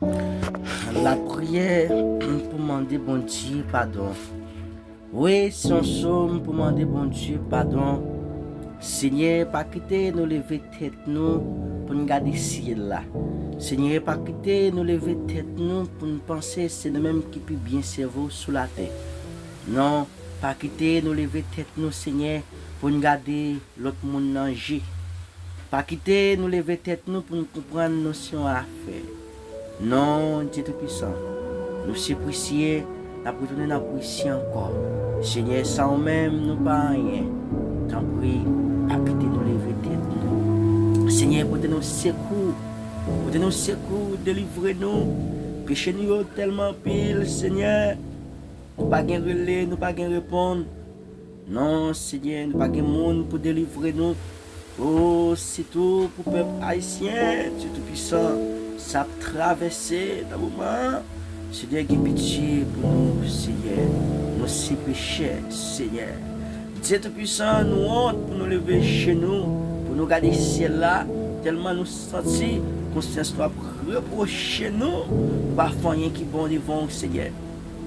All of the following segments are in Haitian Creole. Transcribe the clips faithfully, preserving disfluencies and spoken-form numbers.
Lapriyè pou mande Bondye padon. Wi, se yon sòm pou mande Bondye padon. Senyè, pa kite nou leve tèt nou pou n gade syèl la. Senyè, pa kite nou leve tèt nou pou n panse se nou menm ki pi byen sèvi w sou latè. Non, pa kite nou leve tèt nou, Senyè, pou n gade lòt moun nan je. Pa kite nou leve tèt nou pou n konprann nou se yon afè. Non, Dye Toupisan, nou se prisye, n ap retounen nan prisye ankò. Senyè, san ou menm, nou pa anyen. Tanpri, pa kite nou leve tèt nou. Senyè, pote nou sekou. Pote nou sekou, delivre nou. Peche nou yo tèlman anpil, Senyè. Nou pa gen rele, nou pa gen reponn. Non, Senyè, nou pa gen moun pou delivre nou. O, sitou pou pèp ayisyen, Dye Toupisan, sa ap travèse nan moman an. Senyè, gen pitye pou nou, Senyè. Nou se pechè, Senyè. Dye Toupisan, nou wont pou nou leve jenou, pou nou gade syèl la, tèlman nou santi konsyans nou ap repwoche nou, nou pa fè anyen ki bon devan w, Senyè.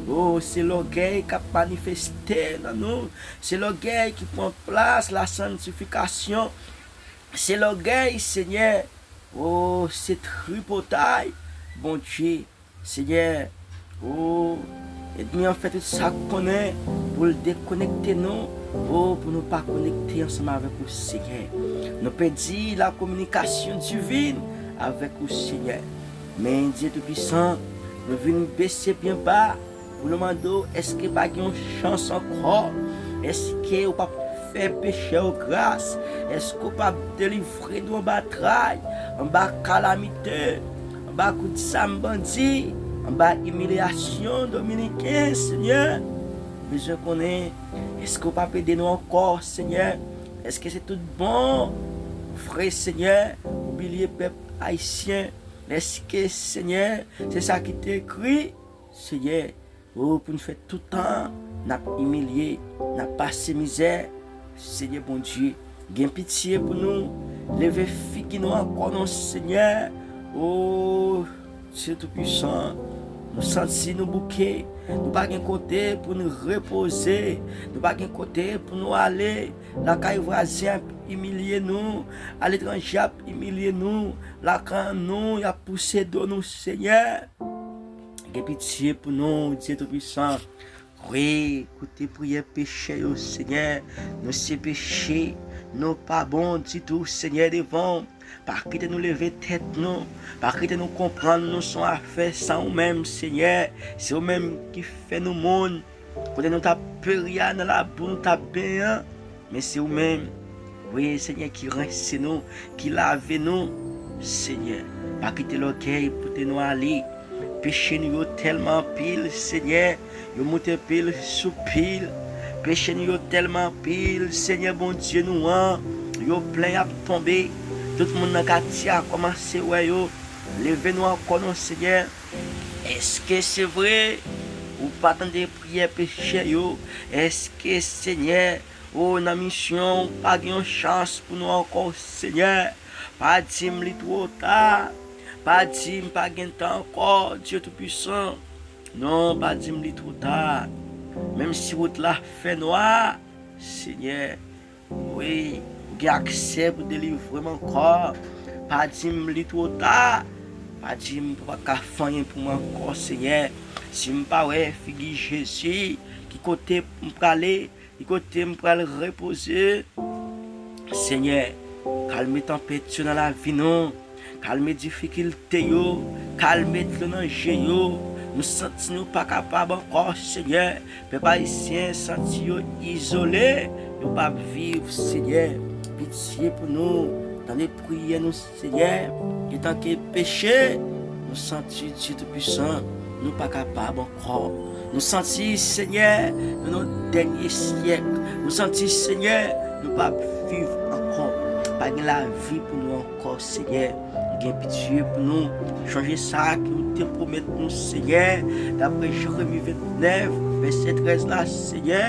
O, se lògèy k ap manifeste nan nou. Se lògèy ki pran plas lasantifikasyon. Se lògèy, Senyè. O, se tripotay, Bondye. Senyè, o, ènmi an fè tout sa k konnen pou l dekonekte nou. O, pou nou pa konekte ansanm avèk ou, Senyè. Nou pèdi lakominikasyon divin avèk ou, Senyè. Men, Dye Toupisan, nou vin bese byen ba pou nou mande w, èske pa gen yon chans ankò? Èske w p ap fè pechè yo gras? Èske w p ap delivre nou anba tray, anba kalamite, anba kout zam bandi, anba imilyasyon dominiken, Senyè? Bezwen konnen, èske w p ap ede nou ankò, Senyè? Èske se tout bon vre, Senyè, ou bliye pèp ayisyen? Èske, Senyè, se sa ki te ekri? Senyè, o, pou n fè tout tan n ap imilye, n ap pase mizè, Senyè Bondye, gen pitye pou nou, leve figi nou ankò non, Senyè. O, Dye Toupisan, nou santi nou bouke, nou pa gen kote pou n repoze, nou pa gen kote pou nou ale. Lakay vwazen ap imilye nou, aletranje ap imilye nou, lakan nou y ap pouse do nou, Senyè. Gen pitye pou nou, Dye Toupisan. Wi, koute priyè pechè yo, Senyè. Nou se peche, nou pa bon ditou, Senyè, devan w. Pa kite nou leve tèt nou, pa kite nou konprann nou se yon afè san ou menm, Senyè. Se ou menm ki fè nou moun. Kote nou t ap peri a, nan labou nou t ap benyen an, men se ou menm, wi, Senyè, ki rense nou, ki lave nou. Senyè, pa kite lògèy pote nou ale. Peche nou yo tèlman anpil, Senyè, yo moute pil sou pil. Peche nou yo tèlman anpil, Senyè Bondye nou an, yo plen, y ap tonbe. Tout moun nan katye a kòmanse wè yo. Leve nou ankò non, Senyè. Èske se vre ou pa tande priyè pechè yo? Èske, Senyè, o, nan misyon ou pa gen yon chans pou nou ankò, Senyè? Pa di m li twò ta. Pa di m pa gen tan ankò, Dye Toupisan. Non, pa di m li twò ta. Menm si wout la fènwa, Senyè, wi, ou gen aksè pou delivre m ankò. Pa di m li twò ta. Pa di m pa ka fè anyen pou mwen ankò, Senyè. Si m pa wè figi Jezi, ki kote m prale? Ki kote m pral repoze? Senyè, kalme tanpèt yo nan lavi nou. Kalme difikilte yo. Kalme dlo nan je yo. Nou santi nou pa kapab ankò, Senyè. Pèp ayisyen santi yo izole, yo p ap viv, Senyè. Pitye pou nou, tande priyè nou, Senyè. Etanke peche, nou santi, Dye Toupisan, nou pa kapab ankò. Nou santi, Senyè, nou nan dènye syèk. Nou santi, Senyè, nou p ap viv ankò. Pa gen lavi pou nou ankò, Senyè. Gen pitye pou nou. Chonje sa ke ou te pwomèt nou, Senyè. Daprè Jeremi vennèf, vèsè trèz la, Senyè,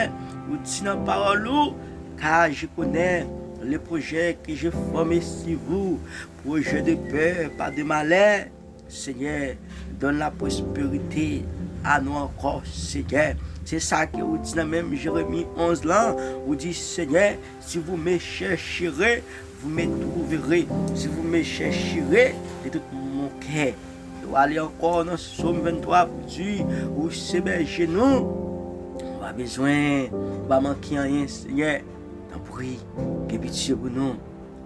ou di nan pawòl ou, car je connais les projets que je forme sur vous, projets de paix, pas de malheur, Seigneur, donne la prospérité à nous encore, Seigneur. Se sa ke ou di nan menm Jeremi onz lan, ou di, Seigneur, si vous me chercherez, vous me trouverez. Si vous me chercherez de tout mon cœur. Ou ale ankò nan Sòm venntwa pou di, ou se bèje nou. Ou pa bezwen, ou pa manke anyen, Seigneur. Tanpri, gen pitye pou nou.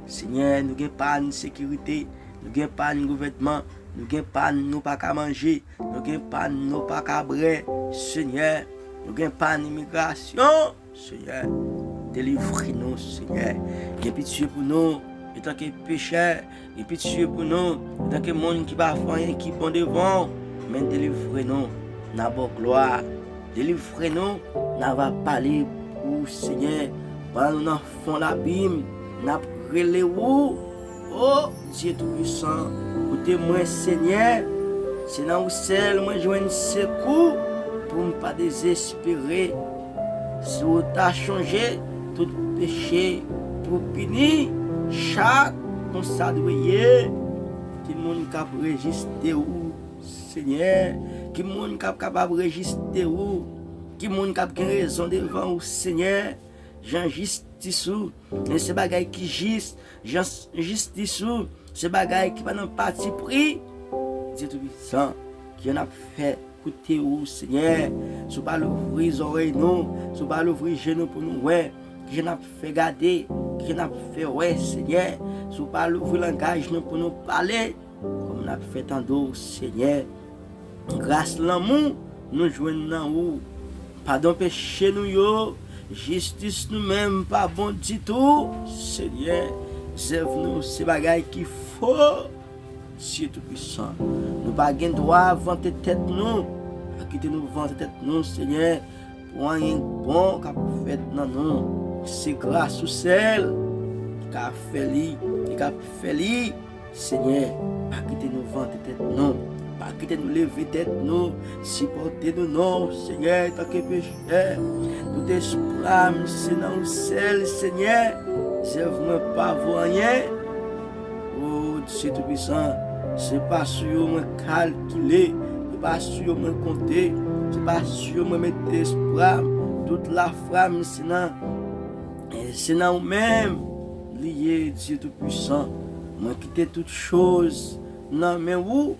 Seigneur, nou gen pa n sekirite, nou gen pa n gouvènman, nou gen pa n nou pa ka manje, nou gen pa n nou pa ka bwè, Seigneur, nou gen pa n imigrasyon, Seigneur, delivre nou, Seigneur. Gen pitye pou nou, antanke pechè, gen pitye pou nou, antanke moun ki pa fè anyen ki bon devan w, men delivre nou, n a ba w glwa. Delivre nou, n a va pale pou ou, Seigneur. Pandan nou nan fon labim, n ap rele ou. O Dye Toupisan, koute mwen, Senyè. Se nan ou sèl mwen jwenn sekou pou m pa dezespere. Si ou ta chonje tout peche pou pini chak konsa dwe ye, ki moun k ap rejiste ou, Senyè? Ki moun k ap kapab rejiste ou? Ki moun k ap gen rezon devan ou, Senyè? Jan jistis ou, men se bagay ki jis. Jan jistis ou, se bagay ki pa nan patipri. Dye Toupisan, ki jan n ap fè koute ou, Senyè? Si w pa louvri zòrèy nou, si w pa louvri je nou pou nou wè, ki jan n ap fè gade, ki jan n ap fè wè, Senyè? Si w pa louvri langaj nou pou nou pale, kòm n ap fè tande w, Senyè. Gras, lanmou nou jwenn nan ou. Padon peche nou yo, jistis nou menm pa bon ditou, Senyè. Zèv nou se bagay ki fo, Dye Toupisan. Nou pa gen dwa vante tèt nou. Pa kite nou vante tèt nou, Senyè, pou anyen bon k ap fèt nan nou. Se gras ou sèl ki ka fè li, ki ka fè li. Senyè, pa kite nou vante tèt nou. Pa kite nou leve tèt nou. Sipòte nou non, Senyè, antanke pechè. Tout espwa m se nan ou sèl, Senyè. Zèv mwen pa vo anyen. O Dye Toupisan, se pa sou yo mwen kalkile, se pa sou yo mwen konte, se pa sou yo mwen mete espwa m. Tout lafwa m se nan, se nan ou menm li ye, Dye Toupisan. Mwen kite tout choz nan men ou,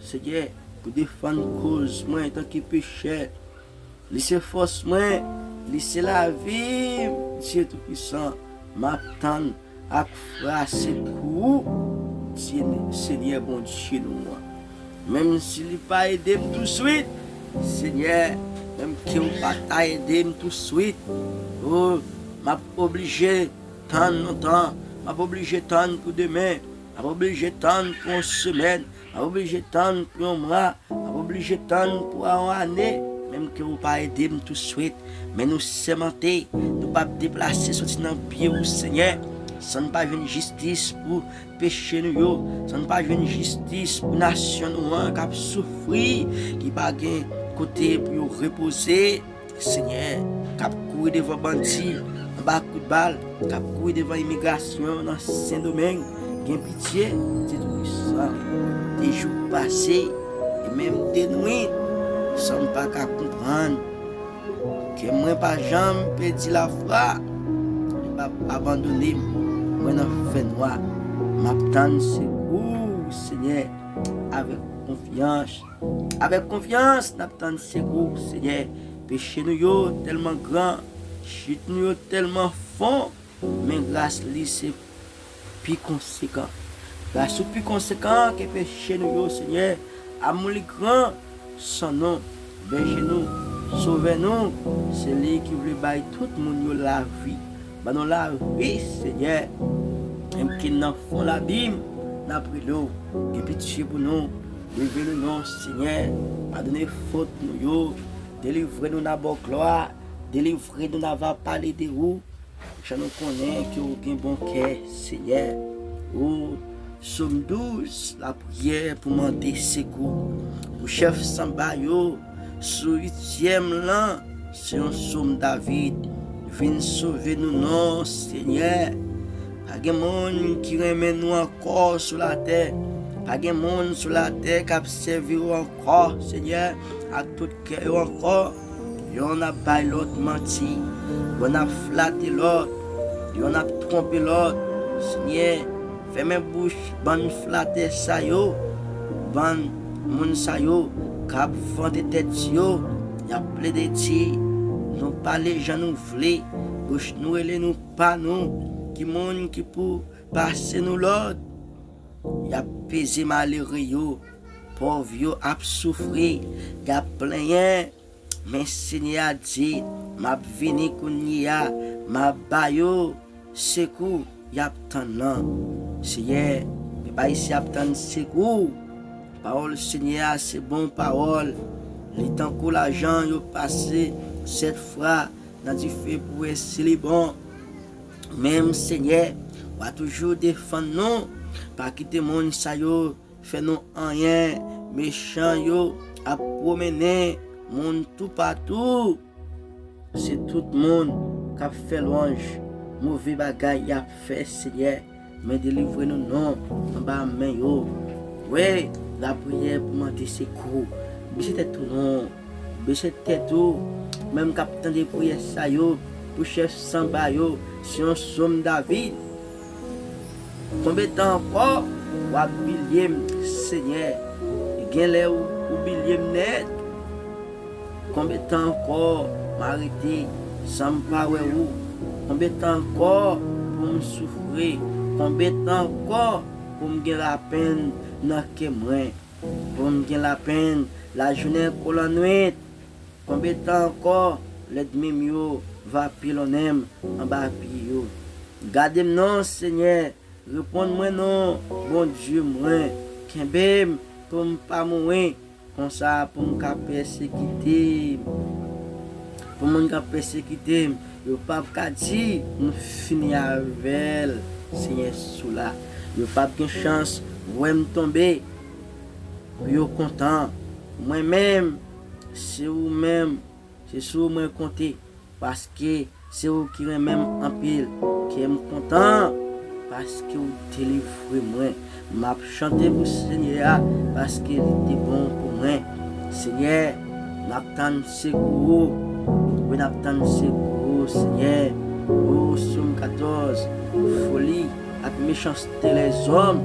Senyè, pou defann koz mwen antanke pechè. Li se fòs mwen, li se lavi m, Dye Toupisan. M ap tann ak frase kou ou, Dye, Senyè Bondye nou an. Menm si li pa ede m touswit, Senyè, menm ke ou pa ta ede m touswit, o, m ap oblije tann lontan, m ap oblije tann pou demen, m ap oblije tann pou yon semèn, m ap oblije tann pou yon mwa, m ap oblije tann pou yon ane, menm ke ou pa ede m touswit. Men nou sèmante, nou p ap deplase soti nan pye ou, Senyè, san n pa jwenn jistis pou peche nou yo, san n pa jwenn jistis pou nasyon nou an k ap soufri, ki pa gen kote pou yo repoze. Senyè, k ap kouri devan bandi anba kout bal, k ap kouri devan imigrasyon nan Sendomeng, gen pitye, Dye Toupisan. De jou pase, e menm de nwit, san m pa ka konprann ke mwen pa janm pèdi lafwa, li p ap abandone m. Mwen nan fènwa, m ap tann sekou, Senyè, avèk konfyans. Avèk konfyans, n ap tann sekou, Senyè. Peche nou yo tèlman gran, chit nou yo tèlman fon, men gras li se pi konsekan. Gras ou pi konsekan ke peche nou yo, Senyè. Amou li gran, san nou, bèje nou, sovè nou, se li ki vle bay tout moun yo lavi. Ban nou lavi, Senyè. Menm ke n nan fon labim, n ap rele w. Gen pitye pou nou. Leve nou non, Senyè. Padone fot nou yo. Delivre nou, n a ba w glwa. Delivre nou, n a va pale de ou. Jan nou konnen ke ou gen bon kè, Senyè. O, Sòm douz, lapriyè pou mande sekou. Pou chèf sanba yo, sou uityèm lan, se yon sòm David. Vin sove nou non, Senyè. Pa gen moun ki renmen nou ankò sou latè. Pa gen moun sou latè k ap sèvi w ankò, Senyè, ak tout kè yo ankò. Yonn ap bay lòt manti, yonn ap flate lòt, yonn ap twonpe lòt. Senyè, fèmen bouch bann flatè sa yo, bann moun sa yo k ap vante tèt yo, y ap plede di, nou pale jan nou vle, bouch nou rele nou pa nou, ki moun ki pou pase nou lòd. Y ap peze malere yo, pòv yo ap soufri, y ap plenyen. Men Senyè a di, m ap vini kounye a, m ap ba yo sekou y ap tann lan. Senyè, pèp ayisyen ap tann sekou. Pawòl Senyè a se bon pawòl. Li tankou lajan yo pase sèt fwa nan dife pou wè si li bon. Menm Senyè, w a toujou defann nou. Pa kite moun sa yo fè nou anyen. Mechan yo ap pwomennen moun toupatou. Se tout moun k ap fè lwanj move bagay y ap fè, Senyè. Men delivre nou non anba men yo. Wi, lapriyè pou mande sekou. Bese tèt ou non. Bese tèt ou, menm k ap tande priyè sa yo, pou chèf sanba yo, se yon sòm David. Konbyen tan ankò w ap bilye m, Senyè? Gen lè ou, ou bilye m nèt. Konbyen tan ankò m a rete san m pa wè ou? Konbyen tan ankò pou m soufri? Konbyen tan ankò pou m gen lapenn nan kè mwen? Pou m gen lapenn lajounen kou lannwit? Konbyen tan ankò lènmi m yo va pilonnen m anba pye yo? Gade m non, Senyè, reponn mwen non, Bondye mwen, kenbe m pou m pa mouri, konsa pou m ka pèsekite m. Pou moun k ap pèsekite m, yo p ap ka di m fini avè l, Senyè sou la. Yo p ap gen chans wè m tonbe pou yo kontan. Mwen menm, se ou menm, se sou ou mwen konte, paske se ou ki renmen m anpil. Kè m kontan, paske ou delivre mwen. M ap chante pou Senyè a, paske li te bon pou mwen. Senyè, n ap tann sekou ou. Wi, n ap tann sekou ou, Senyè. O, Sòm katòz, foli ak mechanste lèzòm,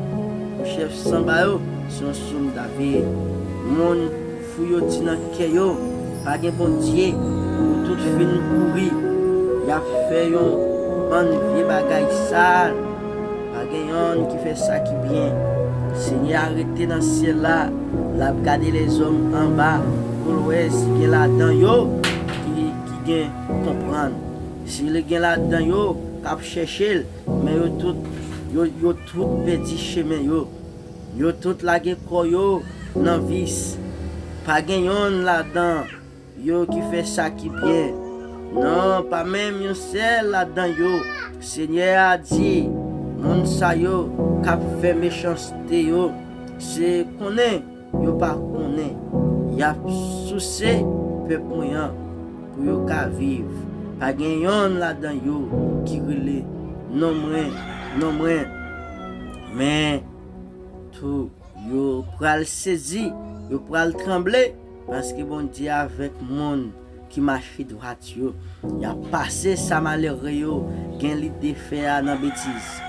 pou chèf sanba yo, se yon sòm David. Moun fou yo di nan kè yo, pa gen Bondye, yo tout fin pouri. Y ap fè yon bann vye bagay sal. Pa gen yonn ki fè sa ki byen. Senyè a rete nan syèl la, l ap gade lèzòm anba, pou l wè si gen ladan yo ki, ki gen konprann. Si li gen ladan yo k ap chèche l, men yo tout, yo, yo tout pèdi chemen yo. Yo tout lage kò yo nan vis. Pa gen yonn ladan yo ki fè sa ki byen. Non, pa menm yon sèl ladan yo. Senyè a di, moun sa yo k ap fè mechanste yo, se konnen yo pa konnen. Y ap souse pèp mwen an pou yo ka viv. Pa gen yonn ladan yo ki rele non mwen, non mwen. Men tou, yo pral sezi, yo pral tranble, paske Bondye avèk moun ki mache dwat yo. Y ap pase sa malere yo gen lide fè a nan betiz.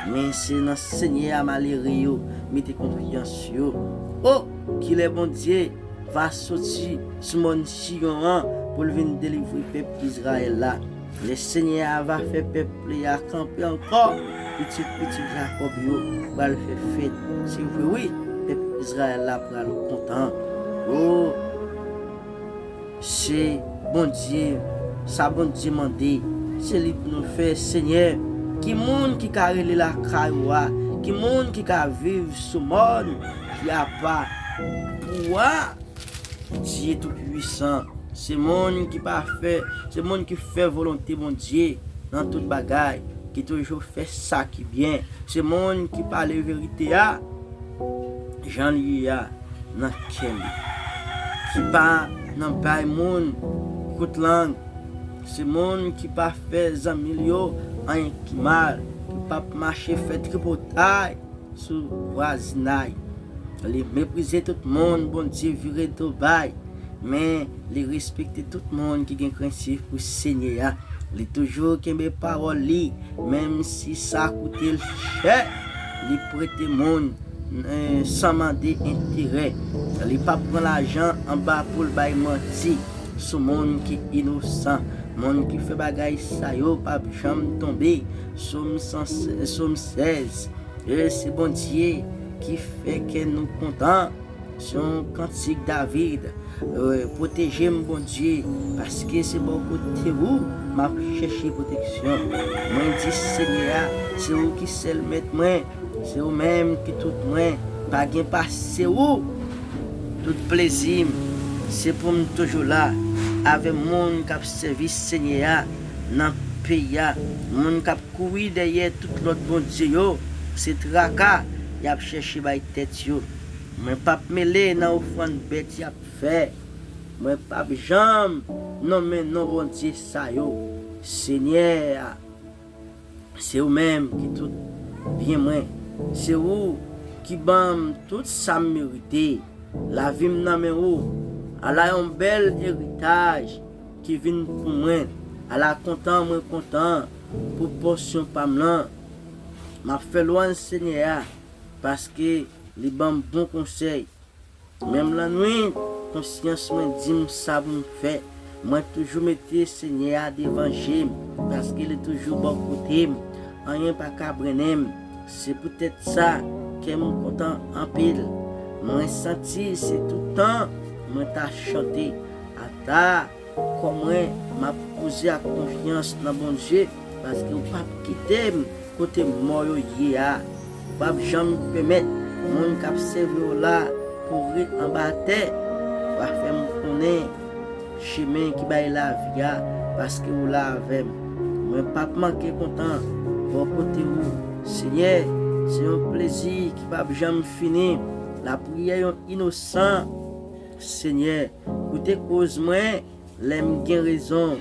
Men se nan Senyè a malere yo mete konfyans yo. O, kilè Bondye va soti sou mòn Siyon an pou l vin delivre pèp Izrayèl la. Lè Senyè a va fè pèp li a kanpe ankò, pitit pitit Jakòb yo pral fè fèt. Se vre, wi, pèp Izrayèl la pral kontan. O, se Bondye, sa Bondye mande, se li pou nou fè, Senyè. Ki moun ki ka rele lakay ou a? Ki moun ki ka viv sou mòn ki apa ou a? Dye Toupisan, se moun ki pa fè, se moun ki fè volonte Bondye nan tout bagay, ki toujou fè sa ki byen. Se moun ki pale verite a jan l ye a nan kè li, ki pa nan bay moun kout lang. Se moun ki pa fè zanmi l yo anyen ki mal, ki p ap mache fè tripotay sou vwazinay. Li meprize tout moun Bondye vire do bay, men li respekte tout moun ki gen krent pou Senyè a. Li toujou kenbe pawòl li, menm si sa koute l chè. Li prete moun, eh, san mande enterè. Li p ap pran lajan anba pou l bay manti sou moun ki inosan. Moun ki fè bagay sa yo p ap janm tonbe. Sòm san, Sòm sèz. E se Bondye ki fè kè nou kontan. Se yon kantik David. Eh, pwoteje m, Bondye, paske se bò kote ou m ap chèche pwoteksyon. Mwen di Senyè a, se ou ki sèl mèt mwen, se ou menm ki tout mwen, pa gen pase ou. Tout plezi m, se pou m toujou la avè moun k ap sèvi Senyè a nan peyi a, moun k ap kouri dèyè tout lòt bondye yo, se traka y ap chèche bay tèt yo. Mwen p ap mele nan ofrann bèt y ap fè. Mwen p ap janm nonmen non bondye sa yo. Senyè a, se ou menm ki tout byen mwen. Se ou ki ban m tout sa m merite. Lavi m nan men ou. Ala yon bèl eritaj ki vin pou mwen. Ala kontan mwen kontan pou pòsyon pa m lan. M ap fè lwanj Senyè a, paske li ban m bon konsèy. Menm lannwit, konsyans mwen di m sa pou m fè. Mwen toujou mete Senyè a devan je m, paske li toujou bò kote m. Anyen pa ka brennen m. Se poutèt sa, kè m kontan anpil. Mwen santi se tout tan mwen ta chante. Ata kò mwen, m ap poze ak konfyans nan Bondye, paske ou p ap kite m kote mò yo ye a. Ou p ap janm pèmèt moun k ap sèvi w la pouri anba tè. Ou a fè m konnen chemen ki bay lavi a, paske ou la avè m. Mwen p ap manke kontan bò kote ou. Senyè, se yon plezi ki p ap janm fini. Lapriyè yon inosan. Senyè, koute koz mwen lè m gen rezon.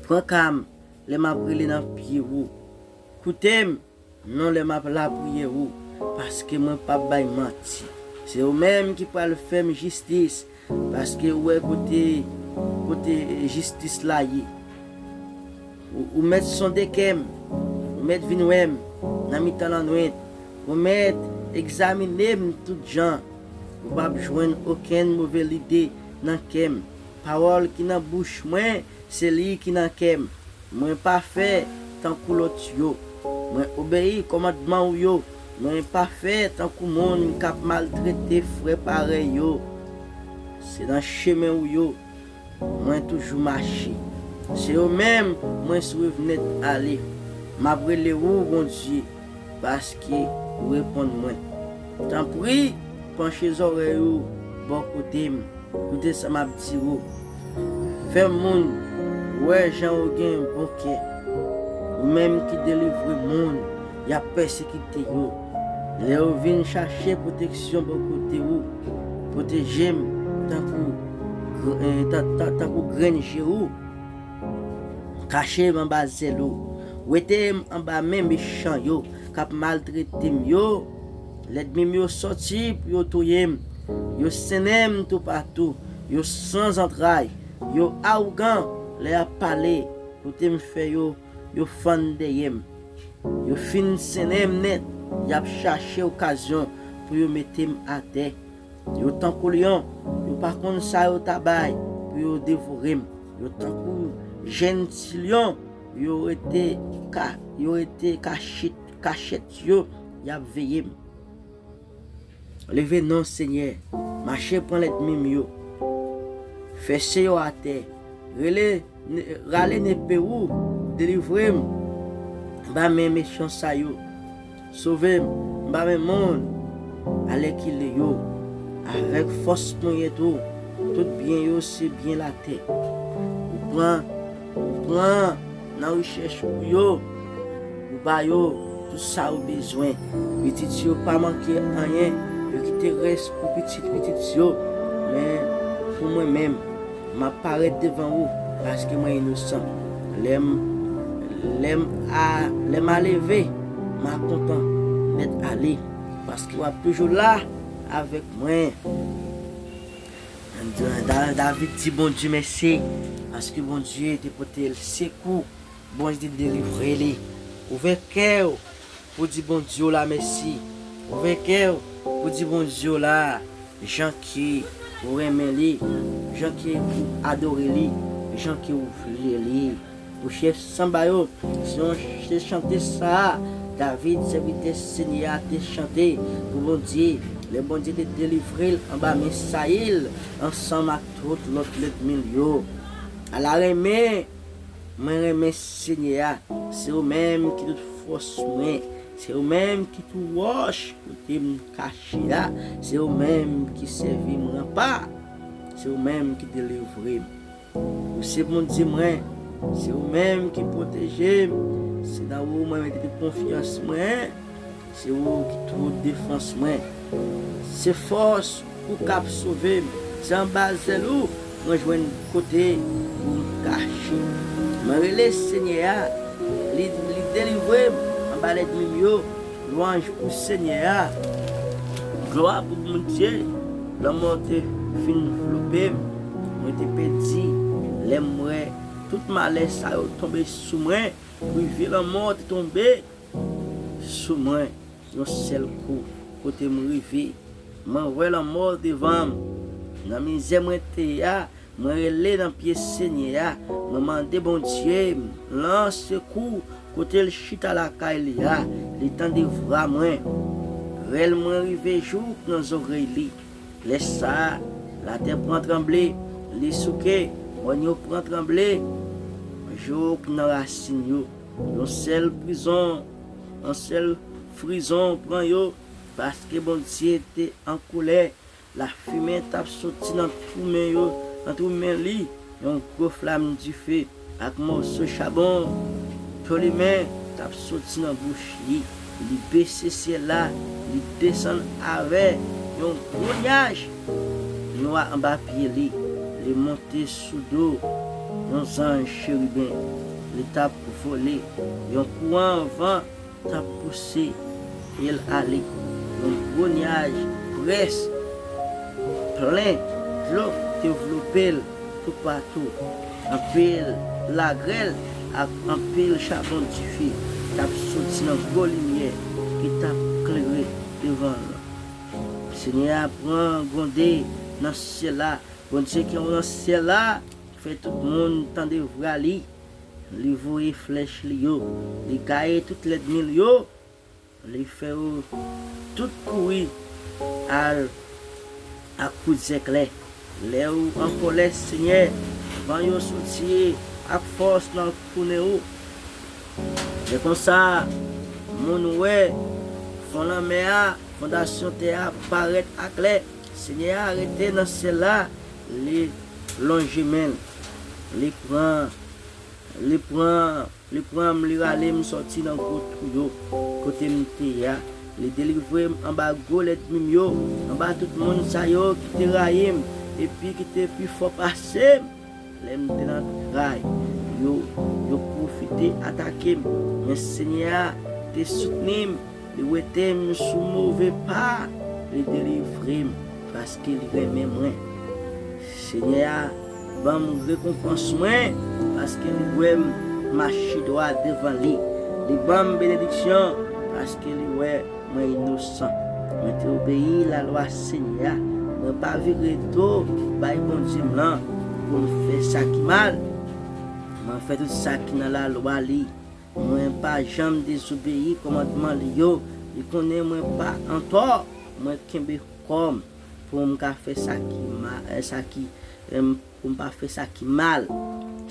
Pran ka m lè m ap rele nan pye ou. Koute m non lè m ap lapriyè ou, paske mwen p ap bay manti. Se ou menm ki pral fè m jistis, paske ou wè kote, kote jistis la ye. Ou, ou mèt sonde kè m, ou mèt vin wè m nan mitan lannwit, ou mèt egzamine m tout jan. Ou p ap jwenn okenn move lide nan kè m. Pawòl ki nan bouch mwen, se li ki nan kè m. Mwen pa fè tankou lòt yo. Mwen obeyi kòmandman ou yo. Mwen pa fè tankou moun k ap maltrete frè parèy yo. Se nan chemen ou yo mwen toujou mache. Se yo menm mwen swiv nèt ale. M ap rele ou, Bondye, paske ou reponn mwen. Tanpri, panche zòrèy ou bò kote m. Koute sa m ap di ou. Fè moun wè jan ou gen bon kè. Ou menm ki delivre moun y ap pèsekite yo. Lè yo vin chache pwoteksyon bò kote ou, pwoteje m tankou gr-, eh, tan-, tan-, tankou grenn je ou. Kache m anba zèl ou. Wete m anba men mechan yo k ap maltrete m yo. Lènmi m yo sòti pou yo touye m. Yo sennen m toupatou. Yo san zantray. Yo awogan lè y ap pale. Kote m fè yo, yo fann dèyè m. Yo fin sennen m nèt. Y ap chache okazyon pou yo mete m atè. Yo tankou lyon, yo pa konn sa yo ta bay pou yo devore m. Yo tankou jenn ti lyon, yo rete ka, yo rete kachit, kachèt yo, y ap veye m. Leve non, Senyè, mache pran lènmi m yo. Fese yo atè. Rele, ne-, rale nepe ou, delivre m anba men mechan sa yo. Sove m anba men moun alèkile yo. Avèk fòs ponyèt ou, tout byen yo se byen latè. Ou pran, ou pran nan richès ou yo. Ou ba yo tout sa yo bezwen. Pitit yo pa manke anyen. Yo kite rès pou pitit pitit yo. Men pou mwen menm, m ap parèt devan ou, paske mwen inosan. Lè m, lè m a, lè m a leve, m a kontan nèt ale. paske w ap toujou la avèk mwen. Da- David di Bondye mèsi, paske Bondye te pote l sekou. Bondye te delivre li. Ouvè kè w pou di Bondye w la mèsi. Ouvè kè w pou di Bondye w la jan ke ou renmen li, jan ke ou adore li, jan ke ou vle li. Pou chèf sanba yo, se yon, se chante sa a David, sèvitè Senyè a, te chante pou Bondye, lè Bondye te delivre l anba men Sayil ansanm ak tout lòt lènmi l yo. Ala renmen mwen renmen Senyè a, se ou menm ki tout fòs mwen, se ou menm ki tout wòch kote m kache a, se ou menm ki sèvi m ranpa, se ou menm ki delivre m. Ou se Bondye mwen, se ou menm ki pwoteje m, se nan ou mwen mete tout konfyans mwen, se ou ki tout defans mwen. Se fòs ou k ap sove m, se anba zèl ou mwen jwenn kote pou m kache. Mwen rele Senyè a, li, li delivre m anba lènmi m yo. Lwanj pou Senyè a. Glwa pou Bondye. Lanmò te fin vlope m. Mwen te pèdi lè m wè tout malè sa yo tonbe sou mwen. Rivyè lanmò te tonbe sou mwen yon sèl kou. Kote m rive, mwen wè lanmò devan m. Nan mizè mwen te ye a, mwen rele nan pye Senyè a, mwen mande Bondye m lan sekou. Kote l chita lakay li a, li tande vwa mwen. Rèl mwen rive jouk nan zòrèy li. Lè sa a, latè pran tranble, li souke, mòn yo pran tranble jouk nan rasin yo. Yon sèl prizon, yon sèl frizon pran yo, paske Bondye te an kòlè. Lafimen t ap soti nan twou men yo, nan twou men li, yon gwo flanm dife ak mòso chabon. Tolimen t ap soti nan bouch li. Li bese syèl la, li desann avè yon gwo nyaj nwa anba pye li. Li monte sou do yon zanj cheriben. Li t ap vole. Yon kouran van t ap pouse l ale. Yon gwo nyaj près plen dlo te vlope l toupatou. Anpil lagrèl ak anpil chabon dife t ap soti nan gwo limyè ki t ap klere devan l. Senyè a pran gwonde nan syèl la. Bondye ki anwo nan syèl la fè tout moun tande vwa li. Li voye flèch li yo. Li gaye tout lènmi l yo. Li fè yo tout kouri al ak kout zèklè. Lè ou an kòlè, Senyè, van yo soti ak fòs nan tounen ou. Se konsa, moun wè fon lanmè a, fondasyon tè a parèt aklè. Senyè a rete nan syèl la, li lonje men l. Li pran, li pran, li pran m, li rale m sòti nan gwo twou yo, kote m te ye a. Li delivre m anba gwo lènmi m yo, anba tout moun sa yo ki te rayi m, epi ki te pi fò pase m. Lè m te nan tray, yo, yo pwofite atake m, men Senyè a te soutni m, li wete m sou move pa, li delivre m, paske li renmen mwen. Senyè a ban m rekonpans mwen, paske li wè m mache dwat devan li. Li ban m benediksyon, paske li wè mwen inosan. Mwen te obeyi lalwa Senyè a. Mwen pa vire do bay Bondye m lan pou m fè sa ki mal. Mwen fè tout sa ki nan lalwa li. Mwen pa janm dezobeyi kòmandman li yo. Li konnen mwen pa antò. Mwen kenbe kò m pou m ka fè sa ki ma-, eh, sa ki, em, pou m pa fè sa ki mal.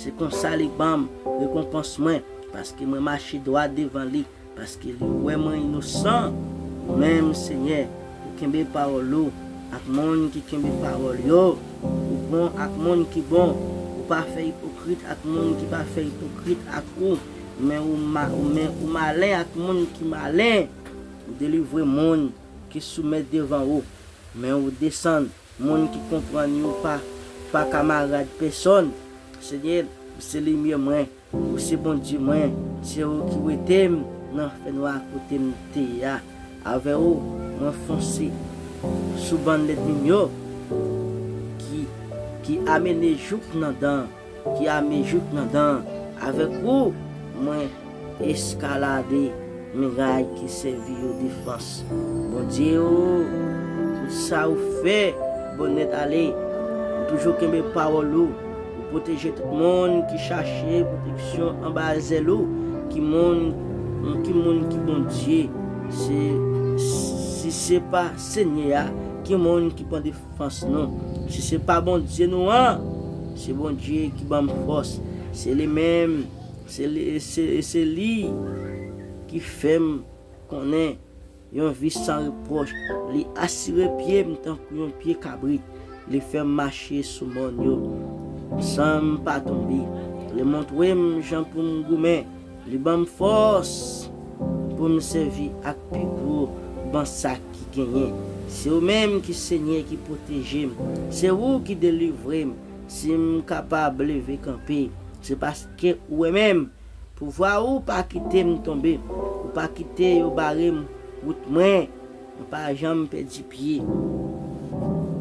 Se konsa li ban m rekonpans mwen, paske mwen mache dwat devan li, paske li wè mwen inosan. Ou menm, Senyè, ou kenbe pawòl ou ak moun ki kenbe pawòl yo. Ou bon ak moun ki bon. Ou pa fè ipokrit ak moun ki pa fè ipokrit ak ou. Men ou ma-, ou, men ou malen ak moun ki malen. Ou delivre moun ki soumèt devan ou. Men ou desann moun ki konprann yo pa, pa kamarad pèsonn. Senyè, ou se limyè mwen, ou se Bondye mwen, se ou ki wete m nan fènwa kote m te ye a. Avè ou, mwen fonse sou bann lènmi m yo ki, ki amene jouk nan dan, ki ame jouk nan dan. Avèk ou, mwen eskalade miray ki sèvi yo defans. Bondye o, tout sa ou fè bon nèt ale. Ou toujou kenbe pawòl ou. Ou pwoteje tout moun ki chache pwoteksyon anba zèl ou. Ki moun, ki moun ki Bondye? Se, si se pa Senyè a, ki moun ki pran defans nou? Si se pa Bondye nou an, se Bondye ki ban m fòs. Se li menm, se li, se, se li ki fè m konnen yon vi san repwòch. Li asire pye m tankou yon pye kabrit. Li fè m mache sou mòn yo san m pa tonbe. Li montre m jan pou m goumen. Li ban m fòs pou m sèvi ak pi gwo ban sa ki genyen. Se ou menm ki Senyè ki pwoteje m. Se ou ki delivre m. Si m kapab leve kanpe, se paske ou wè menm. Pouvwa ou pa kite m tonbe. Ou pa kite yo bare m wout mwen. Mwen pa janm pèdi pye.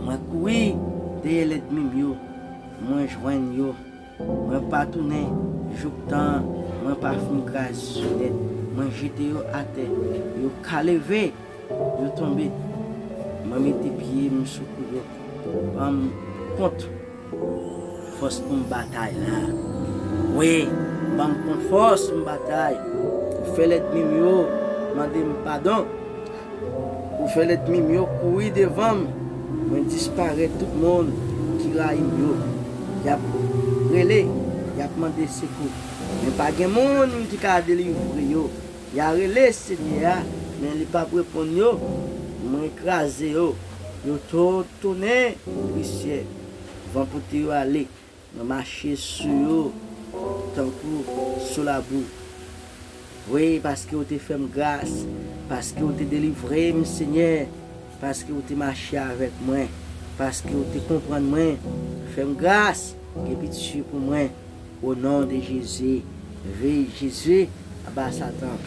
Mwen kouri dèyè lènmi m yo. Mwen jwenn yo. Mwen pa tounen jouk tan mwen pa fin kraze yo nèt. Mwen jete yo atè. Yo ka leve, yo tonbe. Mwen mete pye m sou kou yo. Ban m kont fòs pou m batay la. Wi, ban m kont fòs pou m batay. Ou fè lènmi m yo mande m padon. Ou fè lènmi m yo kouri devan m. Mwen disparèt tout moun ki rayi m yo. Y ap rele, y ap mande sekou. Men pa gen moun ki ka delivre yo. Y a rele Senyè a, men li p ap reponn yo. Mwen kraze yo. Yo tou tounen pousyè. Van pote yo ale. Mwen mache sou yo tankou sou labou. Wi, paske w te fè m gras, paske w te delivre m, Senyè, paske w te mache avèk mwen, paske w te konprann mwen. Fè m gras, gen pitye pou mwen. O non de Jezi, veye Jezi aba Satan.